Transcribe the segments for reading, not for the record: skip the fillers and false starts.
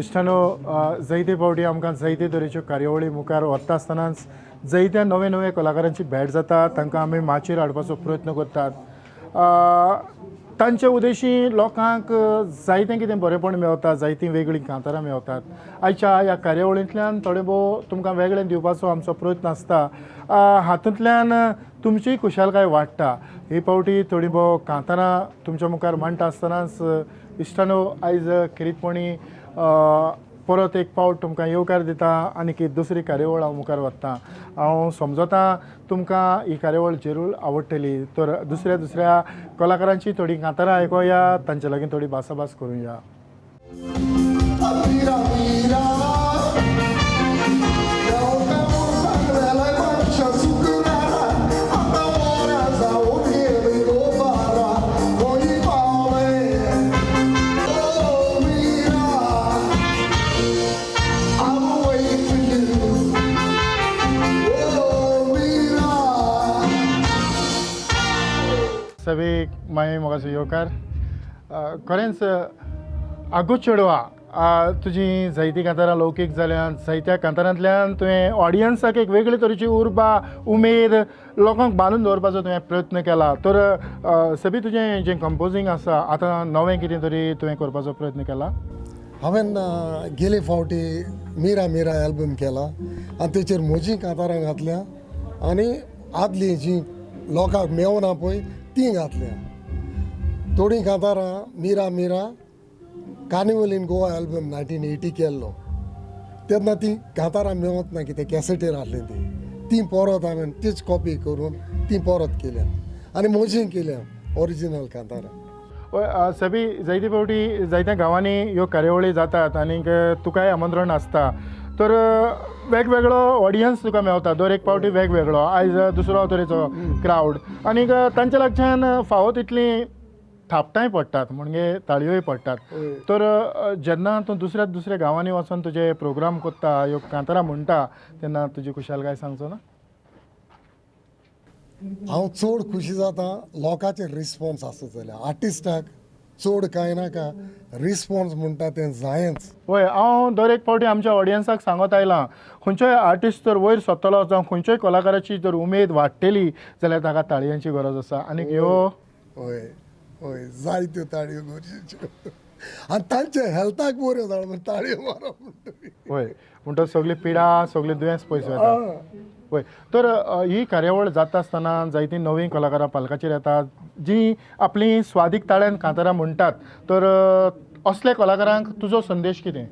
इश्टानो, जायते फावटी आमकां जायते तरेच्यो कार्यावळी मुखार वता आसतनाच जायत्या नवे नवे कलाकारांची भेट जाता. तांकां आमी माचयेर हाडपाचो प्रयत्न करतात. तांचे उद्देशी लोकांक जायतें कितें बरेंपण मेवता, जायतीं वेगळीं कांतारां मेवतात. आयच्या ह्या कार्यावळींतल्यान थोडें भोव तुमकां वेगळें दिवपाचो आमचो प्रयत्न आसता. हातूंतल्यान तुमची खुशालकाय वाडटा. ही फावटी थोडी भोव कांतारां तुमच्या मुखार मांडटा आसतनाच, इश्टानो, आयज खेरीतपणी परत एक फावट तुमकां येवकार दिता आनी की दुसरी कार्यावळ हांव मुखार वता. हांव समजता, तुमकां ही कार्यावळ जरूर आवडटली. तर दुसऱ्या दुसऱ्या कलाकारांची थोडीं कांतारां आयकोया, तांचे लागीं थोडी भासाभास करुया. Mira, mira, सांगलेलाय मातशा सुकरारा, आतां वरां जावन गेली 12, खंय पावले? Oh, Mira, I'm waiting for you. Oh, Mira. सगळीं मागीर मोगाचो येवकार. खरेंच आगो चेडवा, तुजी जायतीं कांतारां लौकीक जाल्यात. जायत्या कांतारांतल्यान तुवें ऑडियन्साक एक वेगळे तरेची उर्बा, उमेद, लोकांक बांदून दवरपाचो तुवें प्रयत्न केला. तर सगळी तुजें जें कंपोजींग आसा, आतां नवें कितें तरी तुवें करपाचो प्रयत्न केला? हांवें गेले फावटी मिरा मिरा एल्बम केला आनी तेचेर म्हजीं कांतारां घातल्या आनी आदलीं जीं लोकांक मेवना पळय तीं घातल्या थोडीं कांतारां. मिरा मिरा कार्निवल इन गोवा एल्बम 1980 केल्लो तेन्ना तीं कांतारां मेवत ना कितें, कॅसेटीर आहलीं तीं. तीं परत हांवें तीच कॉपी करून तीं परत केल्या आनी म्हजीं केल्या ओरिजिनल कांतारां. हय सगळी, जायते फावटी जायत्या गांवांनी ह्यो कार्यावळी जातात आनीक तुकाय आमंत्रण आसता. तर वेगवेगळो ऑडियन्स तुका मेवता, दर एक फावटी वेगवेगळो. आयज दुसरो तरेचो क्रावड आनीक तांच्या लागच्यान फावो तितलीं थापटांय पडटात, म्हणजे ताळयोय पडटात. तर जेन्ना तूं दुसऱ्या दुसऱ्या गांवांनी वचोन तुजे प्रोग्राम करता, ह्यो कांतारां म्हणटा, तेन्ना तुजी खुशालकाय सांगचो ना? हांव चड खुशी जाता लोकांचे रिस्पॉन्स आसत जाल्यार. आर्टिस्टाक चड कांय नाका, रिस्पॉन्स म्हणटा तें जायच. वय, हांव दर एक फावटी आमच्या ऑडियन्साक सांगत आयलां, खंयचोय आर्टिस्ट जर वयर सरतलो जावं खंयच्याय कलाकाराची जर उमेद वाडटली जाल्यार ताका ताळयांची गरज आसा आनीक ह्यो हय हय, जायत्यो ताळयो गरजेच्यो आनी तांच्या हेल्थाक बऱ्यो जाण म्हण ताळयो मारप म्हणटकीर. वय, म्हणटच सगळी पिडा, सगळें दुयेंस पयस वता. वय, तर ही कार्यावळ जाता आसतना जायतीं नवीं कलाकारां पालकाचेर येतात, जीं आपलीं स्वादीक ताळ्यान कांतारां म्हणटात. तर असल्या कलाकारांक तुजो संदेश कितें?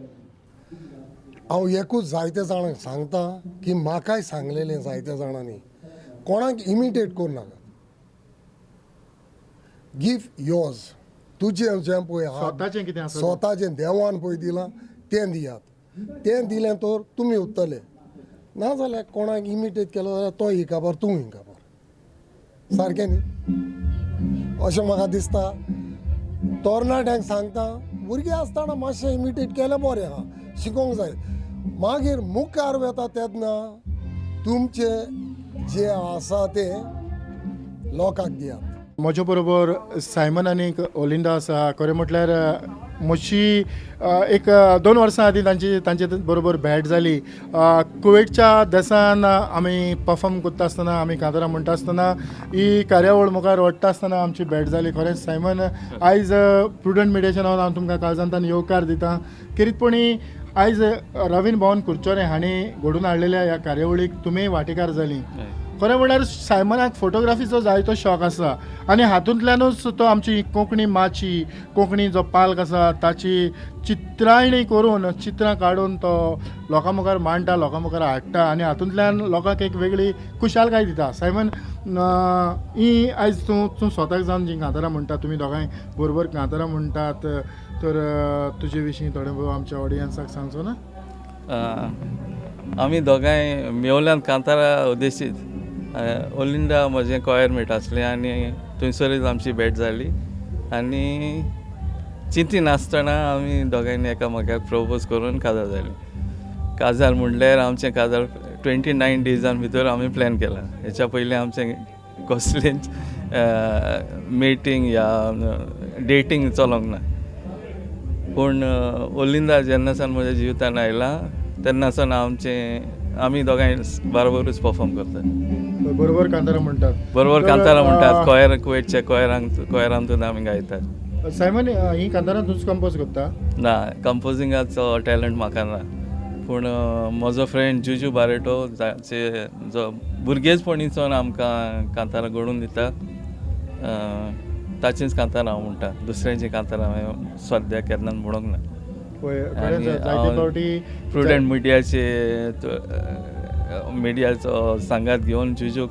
हांव एकूच जायते जाणांक सांगता की म्हाकाय सांगलेलें जायत्या जाणांनी, कोणाक इमिटेट करूं नाका, गिव योर्स. तुजें जें पळय आहा, स्वताचें कितें आसा तें. स्वताचें देवान पळय दिलां तें दियात. तें दिलें तर तुमी उत्तले. ना जाल्यार कोणाक इमिटेट केलो जाल्यार तो ही काबार, तूं ही काबार, सारकें न्ही अशें म्हाका दिसता. तरणाट्यांक सांगता, भुरगीं आसतना मातशें इमिटेट केलें बरें आहा, शिकोंक जाय. मागीर मुखार वता तेन्ना तुमचें जें आसा तें लोकांक दियात. म्हज्या बरोबर सायमन आनीक ओलिंडा आसा. खरें म्हटल्यार म्हजी एक 2 वर्सां आदीं तांची तांचे बरोबर भेट जाली. कुवेटच्या देसान आमी परफॉर्म करता आसतना, आमी कांतारां म्हणटा आसतना, ही कार्यावळ मुखार वडटा आसतना आमची भेट जाली. खरेंच सायमन, आयज प्रुडंट मिडियाच्या नांवान हांव तुमकां काळजांतल्यान येवकार दिता. खेरीतपणी आयज रवीन भवन कुरचोरें हांणी घडोवन हाडलेल्या ह्या कार्यावळीक तुमी वांटेकार जालीं. खरें म्हणल्यार सायमनाक फोटोग्राफीचो जायतो शॉक आसा आनी हातूंतल्यानूच तो आमची कोंकणी माची, कोंकणी जो पाल्क आसा ताची चित्रायणी करून, चित्रां काडून तो लोकां मुखार मांडटा, लोकां मुखार हाडटा आनी हातूंतल्यान लोकांक एक वेगळी खुशालकाय दिता. सायमन, ही आयज तूं तूं स्वताक जावन जीं कांतारां म्हणटा, तुमी दोगांय बरोबर कांतारां म्हणटात, तर तुजे विशीं थोडें भोव आमच्या ऑडियन्साक सांगचो ना? आमी दोगांय मेवल्यान कांतारा उद्देशीत. ओलिंडा म्हजें कॉयर मेट आसलें आनी थंयसरूच आमची भेट जाली आनी चिंती नासतना आमी दोगांयनी एकामेकाक प्रपोज करून काजार जालीं. काजार म्हणल्यार आमचें काजार 29 डेजान भितर आमी प्लॅन केलां. हेच्या पयलीं आमचें कसलेंच मिटींग या डेटींग चलोंक ना. पूण ओलिंदा जेन्ना सावन म्हज्या जिवितान आयलां तेन्ना सावन आमचें आमी दोगांय बरोबरूच परफॉर्म करतात. बरोबर कांतारां म्हणटात. बरोबर तर, कांतारां म्हणटात. कॉयर कुवेटच्या कॉयरांतून आमी गायतात. सायमन, ही कांतारां तूंच कंपोज करता? ना, कंपोजिंगाचो टॅलंट म्हाका ना, पूण म्हजो फ्रेंड जुजू बारेटो जाचे जो भुरगेचपणीचोन आमकां कांतारां घडोवन दिता, ताचींच कांतारां हांव म्हणटा. दुसऱ्यांचीं कांतारां हांवें सद्या केन्नाच म्हणूंक ना. पळय, खरेंच जायते फावटी प्रुडंट मिडियाचे मिडियाचो सांगात घेवन जुजूक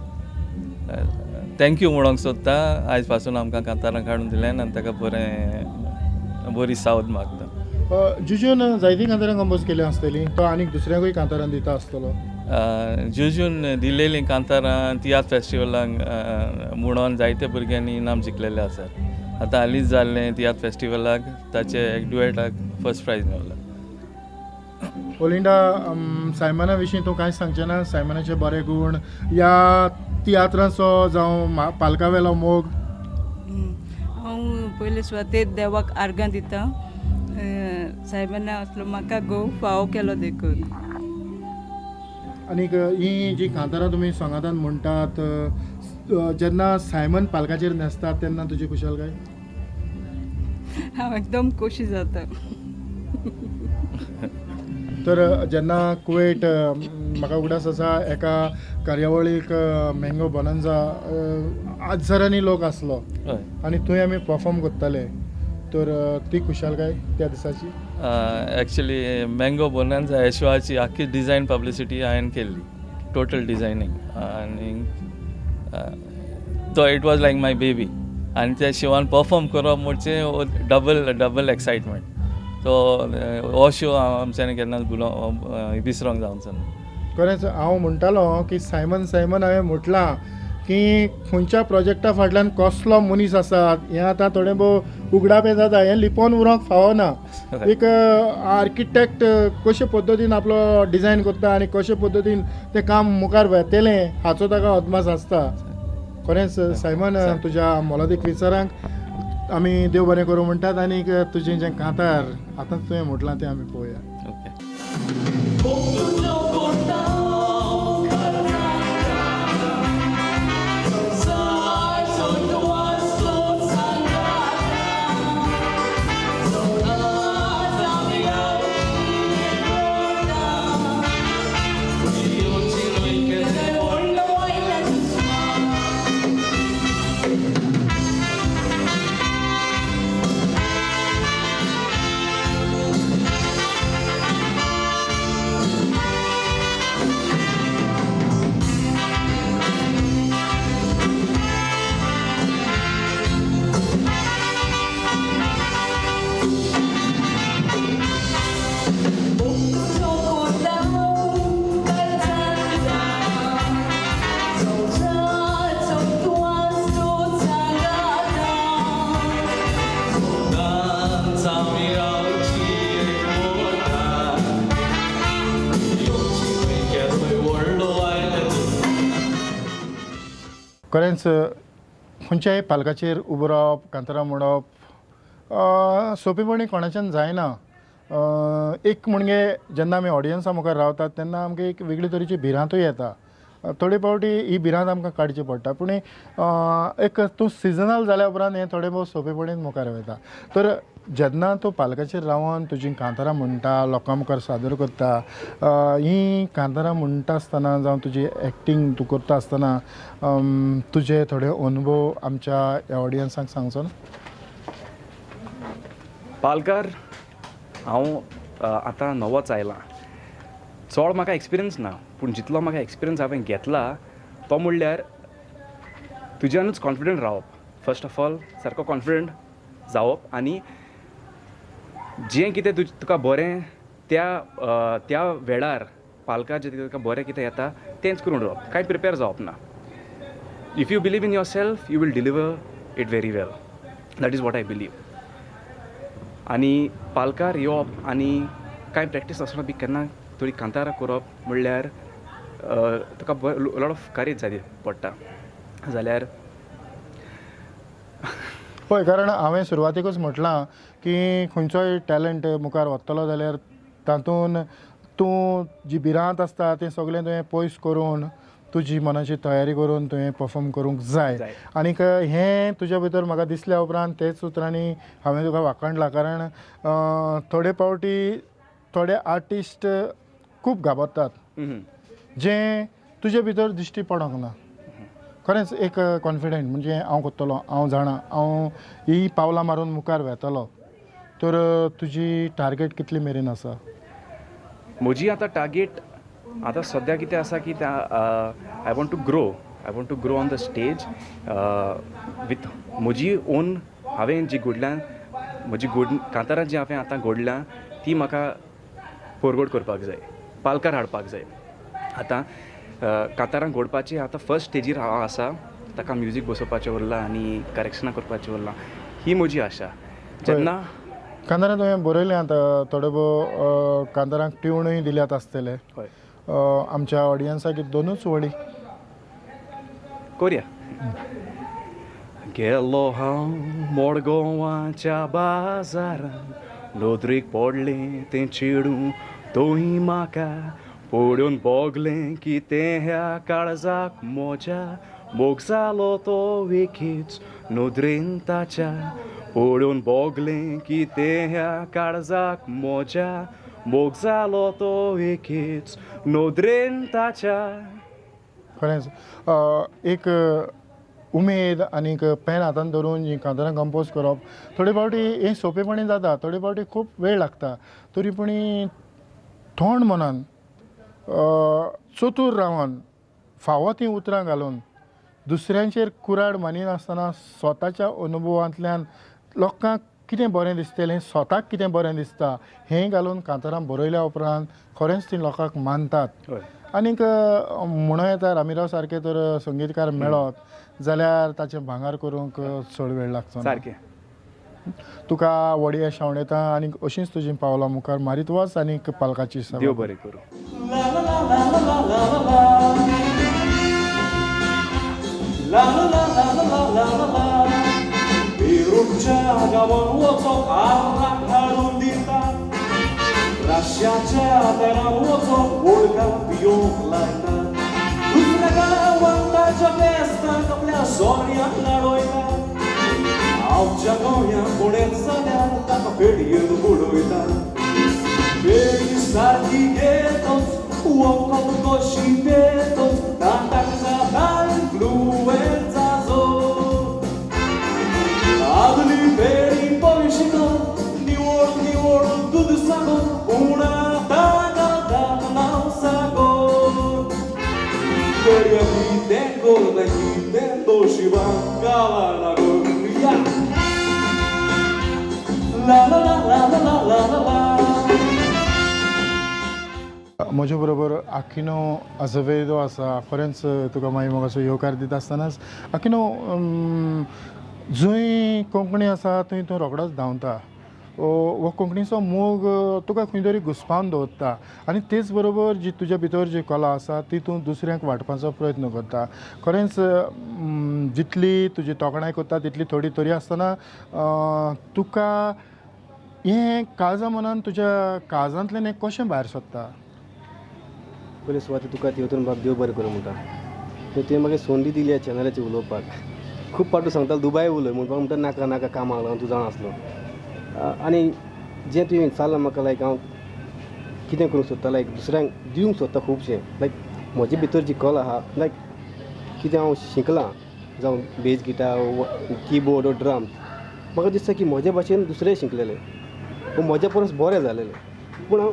thank you म्हणूंक सोदता. आयज पासून आमकां कांतारां काडून दिल्यान आनी ताका बरें बरी सावद मागता. जुजून जायतीं कांतारां कंपोज केल्या आसतलीं, तो आनीक दुसऱ्यांकूय कांतारां दिता आसतलो. जुजून दिलेलीं कांतारां तियात्र फेस्टिवलांक म्हणून जायते भुरग्यांनी इनाम जिखलेले आसात. आतां हालींच जाल्लें तियात्र फेस्टिवलाक ताचे एक डुएटाक फर्स्ट प्रायज मेळ्ळा. ओलिंडा, सायमना विशीं तूं कांयच सांगचें ना? सायमनाचे बरे गूण या तियात्राचो जावं पालकावेलो मोग? हांव पयले सुवातेर देवाक आर्गां दिता, सायबना असलो म्हाका घोव फावो केलो देखून. आनीक ही जी कांतारां तुमी सांगातान म्हणटात, जेन्ना सायमन पालकाचेर न्हेसतात तेन्ना तुजी खुशालकाय? हांव एकदम खोशी जाता. तर जेन्ना कुवेट, म्हाका उगडास आसा एका कार्यावळीक मँगो बोनान्जा हजारांनी लोक आसलो आनी थंय आमी परफॉर्म करताले, तर ती खुशालकाय त्या दिसाची? एक्चुली मँगो बोनान्जा ह्या शोआची आख्खी डिजायन पब्लिसिटी हांवें केल्ली, टोटल डिजायनींग, आनी तो it was like my baby. आनी त्या शोवान परफॉर्म करप म्हणजे डबल डबल एक्सायटमेंट. तो हो शो आमच्यांनी केन्नाच विसरोंक जावचो ना. खरेंच हांव म्हणटालो की सायमन सायमन हांवें म्हटलां की खंयच्या प्रोजेक्टा फाटल्यान कसलो मनीस आसा हें आतां थोडें भोव उगडापें जाता. हें लिपोवन उरोंक फावना. एक आर्किटेक्ट कशे पद्दतीन आपलो डिजायन करता आनी कशे पद्दतीन तें काम मुखार वेतलें हाचो ताका अदमास आसता. खरेंच सायमन, तुज्या मोलादीक विचारांक आमी देव बरें करूं म्हणटात आनी तुजें जें कांतार आतां तुवें म्हटलां तें आमी पळोवया. ओके. खरेंच खंयच्याय पालकाचेर उबो रावप, कांतारां म्हणप सोंपेपणी कोणाच्यान जायना. एक म्हणजे जेन्ना आमी ऑडियन्सा मुखार रावतात तेन्ना आमकां एक वेगळी तरेची भिरांतूय येता. थोडे फावटी ही भिरांत आमकां काडची पडटा, पूण एक तूं सिजनल जाल्या उपरांत हें थोडें भोव सोंपेपणीन मुखार वता. तर जेन्ना तूं पालकाचेर रावन तुजीं कांतारां म्हणटा, लोकां मुखार सादर करता, हीं कांतारां म्हणटा आसतना जावं तुजी एक्टींग तूं करता आसतना तुजे थोडे अनुभव आमच्या ह्या ऑडियन्सांक सांगचो ना? पालकार हांव आतां नवोच आयलां, चड म्हाका एक्सपिरियन्स ना, पूण जितलो म्हाका एक्सपिरियन्स हांवें घेतला तो म्हणल्यार तुज्यानूच कॉन्फिडंट रावप. फर्स्ट ऑफ ऑल सारको कॉन्फिडंट जावप आनी जें कितें तुका बरें त्या त्या वेळार पालकार जें तुका बरें कितें येता तेंच करून उडोवप, कांय प्रिपेर जावप ना. If you believe in yourself you will deliver it very well, that is what I believe. आनी पालकार येवप आनी कांय प्रॅक्टीस नासतना बी केन्ना थोडी कांतारां करप म्हणल्यार तुका लॉट ऑफ करेज जाय पडटा. जाल्यार पळय, कारण हांवें सुरवातेकूच म्हटलां की खंयचोय टॅलंट मुखार वतलो जाल्यार तातूंत तूं जी भिरांत आसता तें सगळें तुवें पयस करून तुजी मनाची तयारी करून तुवें परफॉर्म करूंक जाय. जाय. आनीक हें तुज्या भितर म्हाका दिसल्या उपरांत तेच उतरांनी हांवें तुका वाखाणला, कारण थोडे फावटी थोडे आर्टिस्ट खूब घाबरतात जें तुजे भितर दिश्टी पडोंक ना. खरेंच एक कॉन्फिडंट म्हणजे हांव करतलो, हांव जाणा, हांव ही पावलां मारून मुखार वेतलो. तर तुजी टार्गेट कितली मेरेन आसा? म्हजी आतां टार्गेट आतां सद्या कितें आसा की त्या I want to grow, I want to grow on the stage with म्हजी ओन, हांवें जी घडल्या म्हजी गोड कांतारां जी हांवें आतां घडल्या ती म्हाका फॉरवर्ड करपाक जाय, पालकार हाडपाक जाय. आतां कांतारां घोडपाची आतां फर्स्ट स्टेजीर हांव आसा, ताका म्युजीक बसोवपाचें उरलां आनी करेक्शनां करपाचें उरलां, ही म्हजी आशा जेन्ना कांतारां तुवें बरयल्यांत, थोडे भोव कांतारांक ट्युनूय दिल्यात आसतले. हय. आमच्या ऑडियन्साक एक दोनूच वळी कोरया. गेलो हांव मडगांवाच्या बाजारान, नदरेक पडलें तें चेडूं तोय म्हाका पळोवन भोगलें कितें ह्या काळजाक म्हज्या, मोग जालो तो एकेच नदरेन ताच्या, पळोवन भोगलें कितें ह्या काळजाक म्हज्या, मोग जालो तो एकेच नदरेन ताच्या. खरेंच एक उमेद आनीक पेन हातान धरून जी कांतारां कंपोज करप थोडे फावटी हें सोंपेपणी जाता, थोडे फावटी खूब वेळ लागता, तरी पूण थंड मनान चतूर रावन फावो तीं उतरां घालून दुसऱ्यांचेर कुराड मानिनासतना स्वताच्या अनुभवांतल्यान लोकांक कितें बरें दिसतलें, स्वताक कितें बरें दिसता हें घालून कांतारां बरयल्या उपरांत खरेंच तीं लोकांक मानतात. आनीक म्हणूं येता रामिराव सारके तर संगीतकार मेळत जाल्यार ताचें भांगर करूंक चड वेळ लागचो ना. सारकें. तुका व्हड यश आंवडेता आनीक अशींच तुजीं पावलां मुखार मारीत वच आनीक पालकाची सेवा. देव बरें करूं. पेरूच्या गांवान वचोन आर्राक हाडून दिता, राश्याच्या दारान वचोन वोडका पियोंक लायता, दुसऱ्या गांवान ताच्या फेस्ताक आपल्या सोऱ्याक लाडोयता, आमच्या गोंया पुण्यात जाल्यार ताका पेडयेन बुडयता, पेडी सारकी घेतच वखद कशी पेतच नाटक जाता इन्फ्लुएन्झाचो, आदली पेडी पयशे निवळ निवळ दूद सागो, पूण आतां घालतात नांव सागो, दर्या कितें करता कितें दोशिवां गाला लागो या ला ला ला ला ला ला ला ला. म्हजे बरोबर आकिनो आजवेदो आसा. खरेंच तुका मागीर मोगाचो येवकार दिता आसतनाच आकिनो, जंय कोंकणी आसा थंय तूं रोखडोच धांवता, हो कोंकणीचो मोग तुका खंय तरी घुस्पावन दवरता आनी तेच बरोबर जी तुज्या भितर जी कला आसा ती तूं दुसऱ्यांक वांटपाचो प्रयत्न करता. खरेंच जितली तुजी तोखणाय करता तितली थोडी, तरी आसतना तुका हें काळजा मनान तुज्या काळजांतल्यान हें कशें भायर सोदता? पयले सुवातेर तुका देवतून बाब देव बरें करूं म्हणटा. तुवें म्हाका संदी दिली ह्या चॅनलाचेर उलोवपाक. खूब फावटी सांगतालो दुबाय उलय म्हणपाक, म्हणटा नाका नाका कामाक लागून तूं जाणा आसलो. आनी जें तुवें विचारलां म्हाका लायक हांव कितें करूंक सोदता, लायक दुसऱ्यांक दिवंक सोदता खुबशें, लायक म्हजे भितर जी कला आहा, लायक कितें हांव शिकलां जावं बेज गिटार किबोर्ड वो ड्रम, म्हाका दिसता की म्हजे भाशेन दुसरेय शिकलेले पूण म्हज्या परस बरें जालेलें, पूण हांव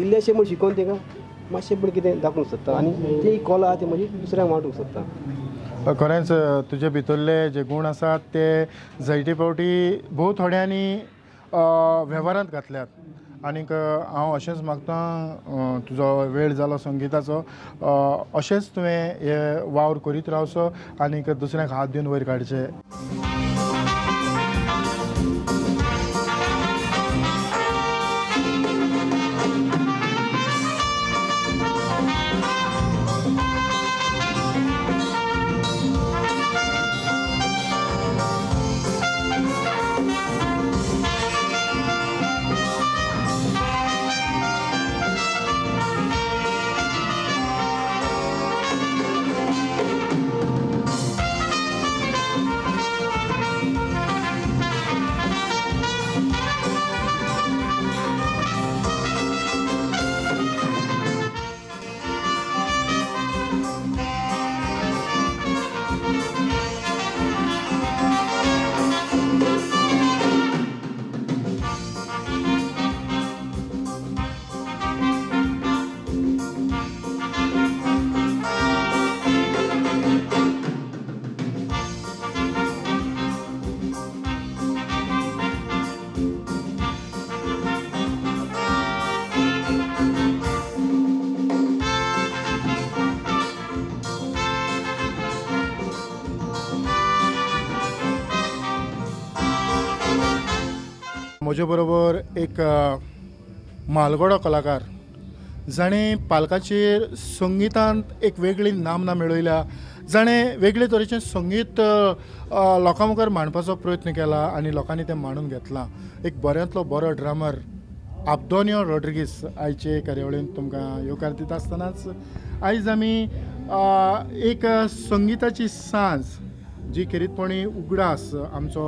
इल्लेशें म्हूण शिकोवन तांकां मातशें पूण कितें दाखोवंक सोदता आनी ती कला आहा ती म्हजी दुसऱ्यांक वांटूंक सोदता. खरेंच तुजे भितरले जे गूण आसात ते जायते फावटी भोव थोड्यांनी वेव्हारांत घातल्यात आनीक हांव अशेंच मागता तुजो वेळ जालो संगिताचो, अशेंच तुवें हे वावर करीत रावचो आनीक दुसऱ्यांक हात दिवन वयर काडचे. म्हजे बरोबर एक म्हालगडो कलाकार जाणें पालकाचेर संगितांत एक वेगळी नामना मेळयल्या, जाणें वेगळे तरेचें संगीत लोकां मुखार मांडपाचो प्रयत्न केला आनी लोकांनी तें मांडून घेतलां. एक बऱ्यांतलो बरो ड्रमर आब्दोनियो रॉड्रिगीस आयचे कार्यावळींत तुमकां येवकार दिता आसतनाच आयज आमी एक संगिताची सांज जी खेरीतपणी उगडास आमचो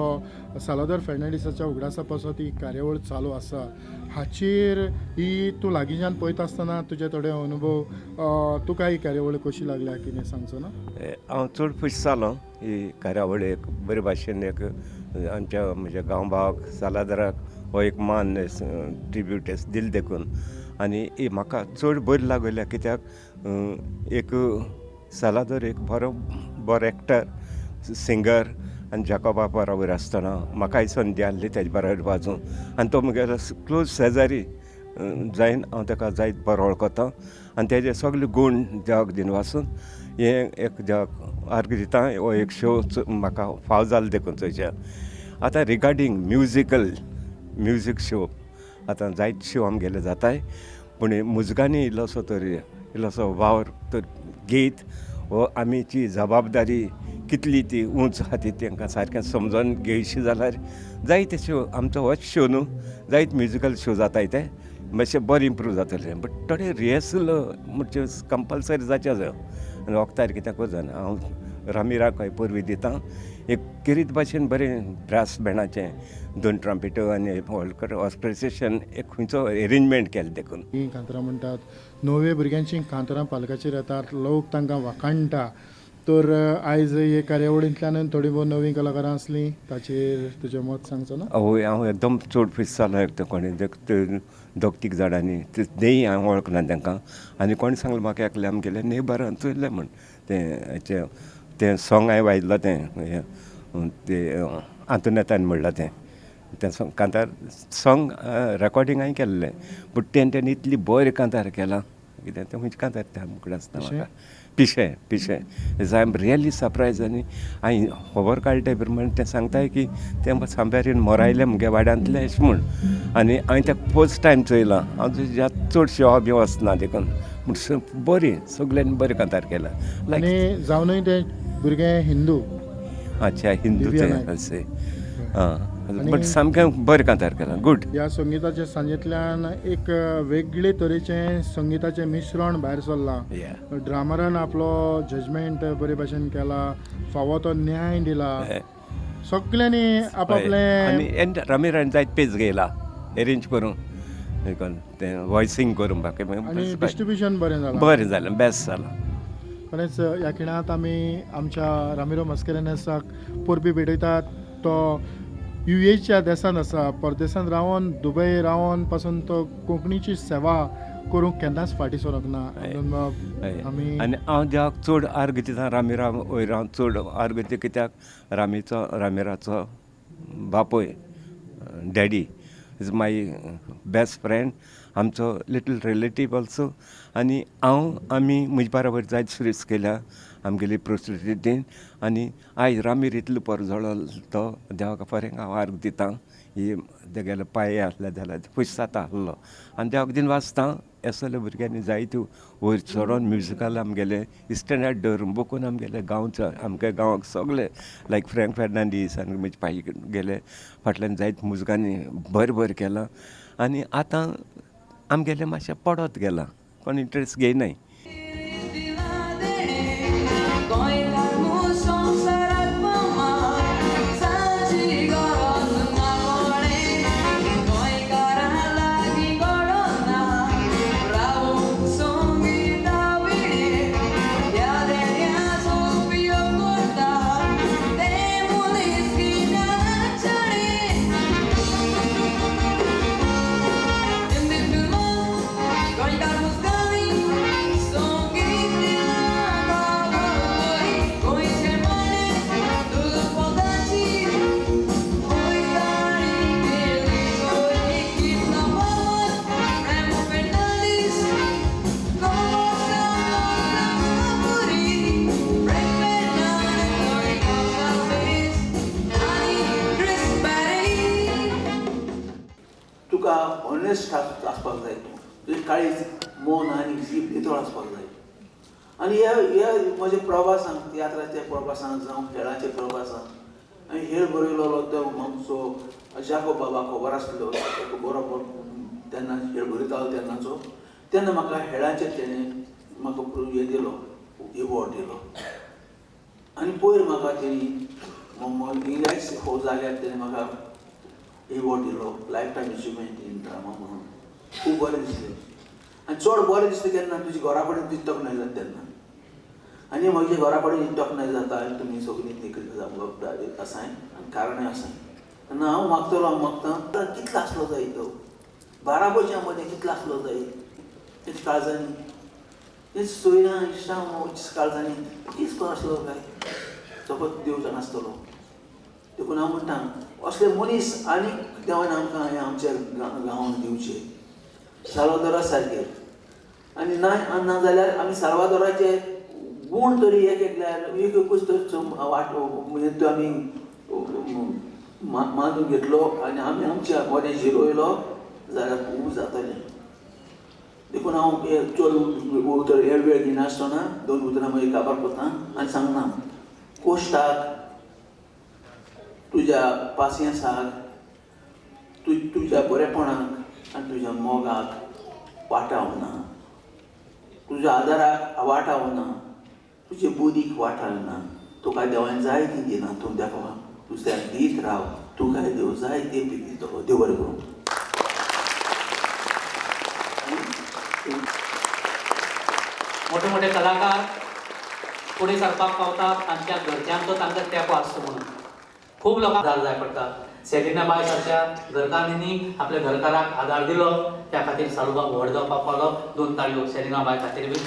साल्वादोर फेर्नांडीसाच्या उगडासा पासत ही कार्यावळ चालू आसा. हाचेर ही तूं लागींच्यान पळयता आसतना तुजे थोडे अनुभव, तुका ही कार्यावळ कशी लागल्या कितें सांगचो ना? हांव चड खूश जालो ही कार्यावळ एक बरे भाशेन एक आमच्या म्हज्या गांवभावाक सालादराक हो एक मान ट्रिब्यूट दिल देखून. आनी ही म्हाका चड बरी लागल्या कित्याक एक सालादोर एक बरो बरो एक्टर सिंगर आनी जाकोबा बरोबर आसतना म्हाकाय संदी आहली तेजे बरोबर वाजोवंक आनी तो म्हगेलो क्लोज शेजारी जायन हांव ताका जायत बरो वळखता आनी तेजे सगळे गूण देवाक दिनवासून हें एक देवाक अर्ग दिता. हो एक शो म्हाका फाव जालो देखून चोयच्या. आतां रिगार्डींग म्युजिकल म्युजीक शो आतां जायत शो आमगेले जाताय पूण मुजगांनी इल्लोसो तर इल्लोसो वावर तर घेयत हो आमीची जबाबदारी कितली ती उंच आहा ती तांकां सारकें समजोन घेयशी जाल्यार जायते शो आमचो होच शो न्हू जायत म्युजिकल शो जाताय ते मातशें बरें इम्प्रूव जातलें बट थोडे रिहर्सल म्हणजे कंपलसरी जावचें जाय आनी वखदार कित्याक जायना. हांव रामिराक हय परबीं दिता एक किरीत भाशेन बरें ब्रास बँडाचें दोन ट्रम्पेटो आनी व्हडलो ऑर्केस्ट्रेशन एक खंयचो एरेंजमेंट केलें देखून. हीं कांतरां म्हणटात, नवे भुरग्यांचीं कांतरां पालकाचेर येतात, लोक तांकां वाखाणटा. तर आयज हे कार्यावळींतल्यान थोडीं भोव नवीं कलाकारां आसलीं ताचेर तुजें मत सांगचो ना? हय, हांव एकदम चड खूश जालो एक कोणें दोग तीग जाणांनी तेय हांव वळखना तांकां आनी कोणें सांगलें म्हाका एकलें आमगेलें नेबरान चोयलें म्हूण तें हेचें तें सोंग हांवें वाजयलां तें तें आंतोनेतान म्हणलां तें तें सोंग कांतार सोंग रेकॉर्डींग हांवें केल्लें बट तेणें इतली बरें कांतार केलां कितें तें खंयचें कांतार तें मुखार आसता म्हाका पिशें पिशें is I am really surprise. आनी हांवें खबर काडले प्रमाण तें सांगताय की तें सांब्यारीन मोरायलें मुगे वाड्यांतलें अशें म्हूण आनी हांवें तें फर्स्ट टायम चोयलां. हांव तुज्या चड शो बी वचना देखून पूण बरें सगल्यांनी बरें कांतार केलां लायक. आनी जावनूय तें भुरगें हिंदू. अच्छा हिंदू दिव्या तें नायक. अशें आं बट सामकें बरें कांतार केलां गूड. ह्या संगिताच्या सांजेंतल्यान एक वेगळे तरेचें संगिताचें मिश्रण भायर सरलां. ड्रामरान आपलो जजमेंट बरे भाशेन केला, फावो तो न्याय दिला सगल्यांनी आपआपलें. आनी रामिरान जायत पेज घेयला एरेंज करूं देखून तें वॉयसींग करूं बाकी आनी डिस्ट्रिब्युशन बरें जालां, बरें जालें बेस्ट जालां. खरेंच ह्या खिणांत आमी आमच्या रामिरो मस्करेन्हसाक परबीं भेटयतात. तो युएच्या देशांत आसा, परदेसांत रावन दुबय रावन पासून तो कोंकणीची सेवा करूंक केन्नाच फाटीं सरोंक ना. आमी आनी हांव देवाक चड आर्ग दिता रामिरा वयर हांव चड आर्ग दिता कित्याक रामीचो रामिराचो बापूय daddy is my best friend आमचो लिटल रिलेटीव ऑल्सो. आनी हांव आमी म्हजे बराबर जायत सुरीस केल्या आमगेली प्रोसिडीन आनी आयज रामीर इतलो परजळो तो देवाक बरें हांव आर्ग दिता ही तेगेले पांय आसले जाल्यार खूश जाता आहलो आनी देवाक दिनवासता असल्या भुरग्यांनी जायत्यो वयर चडोन म्युजिकल आमगेले स्टँडर्ड दवरून बोकून आमगेले गांवचो आमगे गांवाक सगळे लायक फ्रँक फेर्नांडीस आनी म्हजे पाई गेले फाटल्यान जायत मुजगांनी बरें बरें केलां आनी आतां आमगेलें मातशें पडत गेलां कोण इंट्रस्ट घेयनाय. ऑनेस्ट आसपाक जाय, तूं तुजें काळीज मन आनी जीब नितळ आसपाक जाय. आनी ह्या ह्या म्हज्या प्रवासान, तियात्राच्या प्रवासान जावं खेळाच्या प्रवासान, आनी खेळ बरयलोलो तो आमचो जाकोब बाबा खबर आसलो, बरो तेन्ना खेळ बरयतालो तेन्नाचो, तेन्ना म्हाका खेळाचेर तेणें म्हाका हें दिलो, एवॉर्ड दिलो. आनी पयर म्हाका तेणी इंग्लिश हो जाग्यार तेणें म्हाका एवॉर्ड दिलो, life time achievement in drama म्हणून. खूब बरें दिसलें. आनी चड बरें दिसलें केन्ना तुजी घरा कडेन तुजी तोखणाय जाता तेन्ना. आनी म्हजे घरा कडेन तोखणाय जाता आनी तुमी सगळीं आसाय आनी कारणय आसाय. तेन्ना हांव मागतलो, हांव मागता कितलो आसलो जाय तो बाराबोच्या मदें कितलो आसलो जाय तेच्या काळजांनी, तें सोयऱ्यां इश्टां काळजांनी कितें आसलो काय फकत देव जाणा आसतलो. देखून हांव म्हणटा असले मनीस आनीक देवान आमकां हें आमच्या गांवांत दिवचे, साल्वादोरा सारके. आनी ना ना जाल्यार आमी साल्वादोराचे गूण तरी एक एकल्यार एक एकूच तर वाट म्हणजे तो आमी मानून घेतलो आनी आमी आमच्या मदें जिरयलो जाल्यार खूब जातलें. देखून हांव चड उतर हे वेळ घेनासतना दोन उतरां मागीर काबार करता आनी सांगना, कोश्टाक तुज्या पासियेंसाक, तुज्या बरेपणाक आनी तुज्या मोगाक वाटावना, तुज्या आदाराक वाटावना, तुजे बुदीक वाटावना. तुका देवान जाय ती दिना, तूं देवा दुसऱ्याक दीत राव, तुका देव जाय ते दितलो. देव बरें करूं. मोठे मोठे कलाकार फुडें सरपाक पावतात, तांच्या घरच्यांचो तांकां तेंको आसचो म्हणून खूब लोकांक आदार जाय पडटा. सेलिना बाय सारक्या घरकान्नींनी आपल्या घरकाराक आदार दिलो, त्या खातीर सालूबाब व्हड जावपाक पावलो. दोन ताळयो सेलिना बाय खातीर बी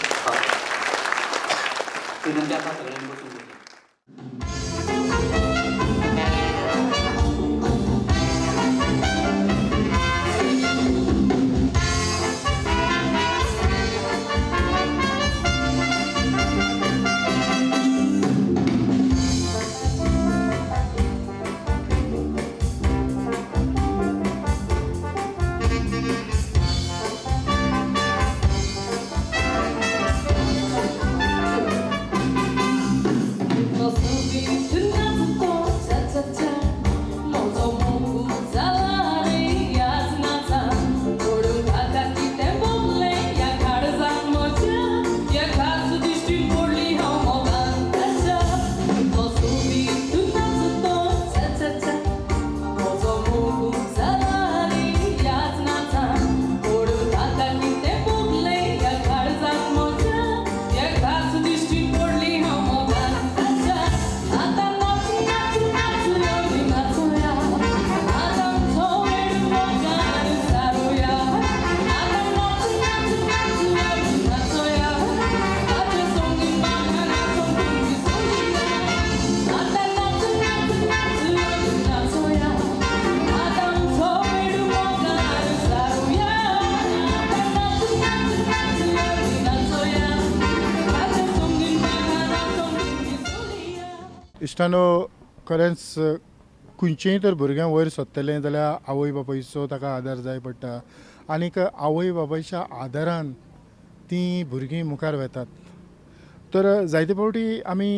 विनंती आसा सगळ्यांनी बसून. इश्टानो, खरेंच खंयचेंय तर भुरगें वयर सरतलें जाल्यार आवय बापायचो ताका आदार जाय पडटा आनीक आवय बापायच्या आदारान तीं भुरगीं मुखार वेतात. तर जायते फावटी आमी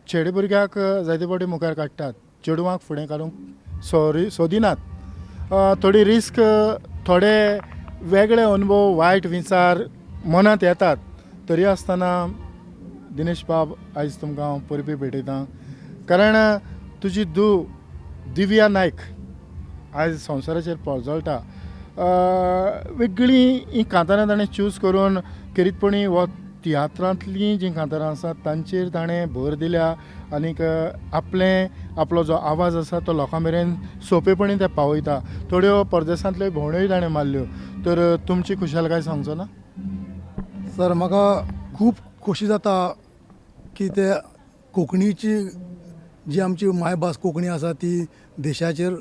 चेडे भुरग्याक जायते फावटी मुखार काडटात, चेडवांक फुडें काडूंक सोदिनात. थोडी रिस्क, थोडे वेगळे अनुभव, वायट विचार मनांत येतात. तरी आसतना दिनेश बाब, आयज तुमकां हांव परबीं भेटयतां, कारण तुजी धूव दिव्या नायक आयज संवसाराचेर पर्जळटा. वेगळीं हीं कांतारां ताणें चूज करून खेरीतपणी हो तियात्रांतलीं जीं कांतारां आसात तांचेर ताणें भर दिल्या आनीक आपलें आपलो जो आवाज आसा तो लोकां मेरेन सोंपेपणी ते पावयता. थोड्यो परदेसांतल्यो भोंवड्योय ताणें मारल्यो. तर तुमची खुशालकाय सांगचो ना? सर, म्हाका खूब खोशी जाता की ते कोंकणीची जी आमची मायभास कोंकणी आसा ती देशाचेर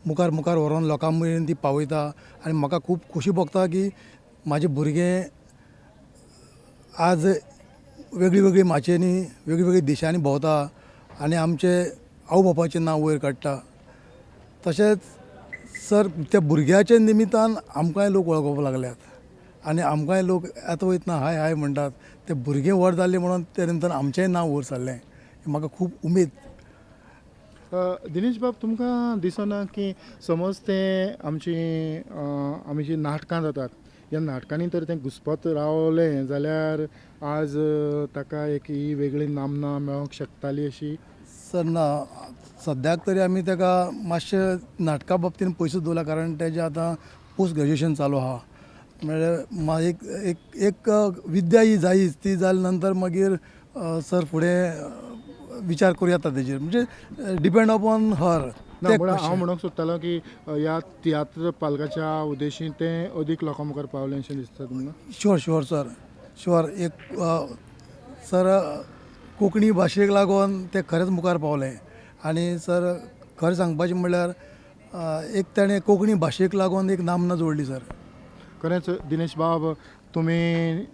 मुखार मुखार व्हरोन लोकां मेरेन ती पावयता. आनी म्हाका खूब खोशी भोगता की म्हाजे भुरगे आज वेगळी वेगळी माचयेंनी वेगळी वेगळी देशांनी भोंवता आनी आमचे आवय बापायचें नांव वयर काडटा. तशेंच सर, त्या भुरग्याच्या निमितान आमकांय लोक वळखोवपाक लागल्यात आनी आमकांय लोक येता वयतना हाय हाय म्हणटात. ते भुरगें व्हड जालें म्हणून त्या निमतान आमचेंय नांव वयर सरलें. म्हाका खूब उमेद. दिनेश बाब, तुमकां दिसना की समज तें आमची आमी जी नाटकां जातात ह्या नाटकांनी तर तें घुसपत रावलें जाल्यार आज ताका एक ही वेगळी नामना मेळोंक शकताली अशी? सर ना, सद्याक तरी आमी ताका मातशें नाटका बाबतीन पयसो दवरला, कारण तेजें आतां पोस्ट ग्रेज्युएशन चालू आहा. म्हळ्यार एक एक एक विद्या ही जायीच, ती जाले नंतर मागीर सर फुडें विचार करूं येता तेजेर, म्हणजे डिपेंड अपॉन हर. ना, म्हळ्यार हांव म्हणूंक सोदतालो की ह्या तियात्र पालकाच्या उद्देशीन तें अदीक लोकां मुखार पावलें अशें दिसता तुमकां? Sure sure sir, sure. एक सर कोंकणी भाशेक लागून तें खरेंच मुखार पावलें. आनी सर खरें सांगपाचें म्हणल्यार एक ताणें कोंकणी भाशेक लागून एक नामना जोडली सर. खरेंच दिनेश बाब, तुमी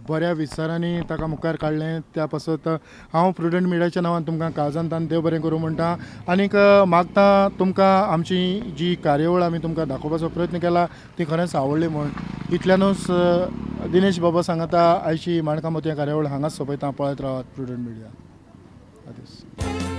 बऱ्या विचारांनी ताका मुखार काडलें, त्या पासत हांव प्रुडंट मिडियाच्या नांवान तुमकां काळजांत देव बरें करूं म्हणटा आनीक मागता तुमकां आमची जी कार्यावळ आमी तुमकां दाखोवपाचो प्रयत्न केला ती खरेंच आवडली म्हूण. इतल्यानूच दिनेश बाबा सांगता आयची माणकां मोतयां कार्यावळ हांगाच सोंपयता. पळयत रावात प्रुडंट मिडिया. आदेस.